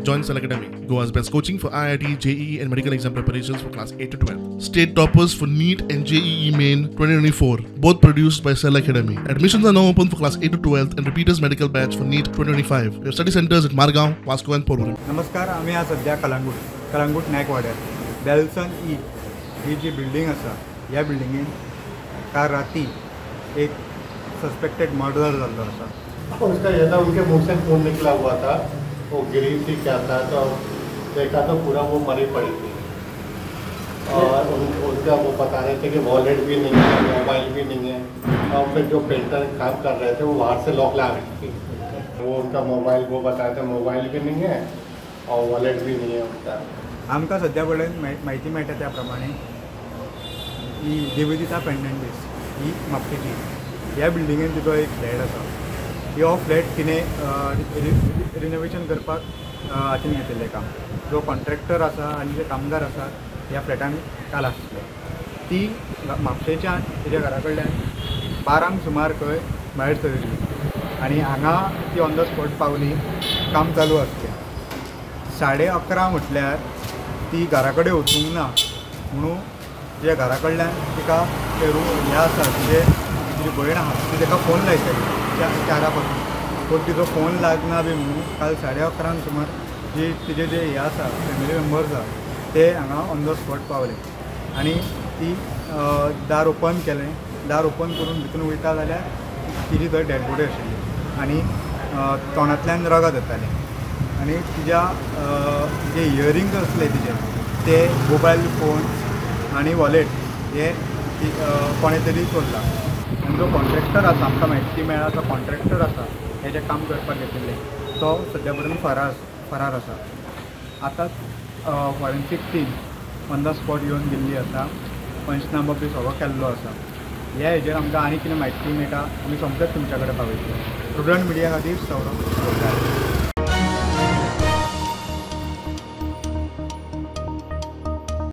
Join Cell Academy, Goa's best coaching for IIT, JEE and medical exam preparations for class 8 to 12. State toppers for NEET and JEE Main 2024, both produced by Cell Academy. Admissions are now open for class 8 to 12 and repeaters medical batch for NEET 2025. We have study centers at Margao, Vasco and Porvorim. नमस्कार, आमी आज सध्या Calangute नायकवाड्यार Belsen E ही जी building आसा, ह्या बिल्डिंगेन काल राती एक सस्पेक्टेड मर्डर जाल्लो आसा. उसका यह था, उनके मुंह से खून निकला हुआ था, वो गिरी थी क्या था, तो देखा तो पूरा वो मरी पड़ी थी। और उनका वो बता रहे थे कि वॉलेट भी नहीं है, मोबाइल भी नहीं है। और फिर जो पेंटर काम कर रहे थे वो बाहर से लॉक ला रहे थे, वो उनका मोबाइल वो बता रहे थे मोबाइल भी नहीं है और वॉलेट भी नहीं है उनका। आमकां सद्या कडेन म्हायती मेळटा त्या प्रमाणे ही निवेदिता फेर्नांडीस ही म्हापशेची, ह्या बिल्डिंगेन तिचो एक फ्लॅट आसा. हो फ्लॅट तिणें रिनोवेशन करपाक हातीन घेतिल्लें काम. जो कॉन्ट्रॅक्टर आसा आनी जे कामदार आसात ह्या फ्लॅटान काल आसले, ती म्हापशेच्यान तिच्या घरा कडल्यान 12 सुमार खंय भायर सरिल्ली आनी हांगा ती ऑन the spot पावली. काम चालू आसलें. 11:30 म्हटल्यार ती घरा कडेन वचूंक ना म्हणून तिच्या घरा कडल्यान तिका ते रूम हें आसा, तिजे तिजी भयण आसा ती ताका फोन लायताली 4 पासून, पूण तिचो फोन लागना बी म्हणून काल 11:30 सुमार जी तिजे जे हे आसा फॅमिली मेंबर्स आसा ते हांगा ऑन the spot पावले आनी ती दार ओपन केलें. दार ओपन करून भितून वयता जाल्यार तिजी थंय डेड बॉडी आशिल्ली आनी तोंडांतल्यान रगत येतालें आनी तिज्या जे इयरिंग्स आसले तिजे ते मोबायल फोन्स आनी वॉलेट हे कोणें तरी चोरला. आनी जो कॉन्ट्रॅक्टर आसा, आमकां म्हायती मेळ्ळा तो कॉन्ट्रॅक्टर आसा हेजें काम करपाक घेतिल्लें, तो सद्या पर्यंत फरार आसा. आतां forensic team on the spot येवन गेल्ली आसा, पंचनामो बी सगळो केल्लो आसा. ह्या हेजेर आमकां आनी कितें म्हायती मेळटा आमी सोमतेच तुमच्या कडेन पावयतले. प्रुडंट मिडिया खातीर सौरभ.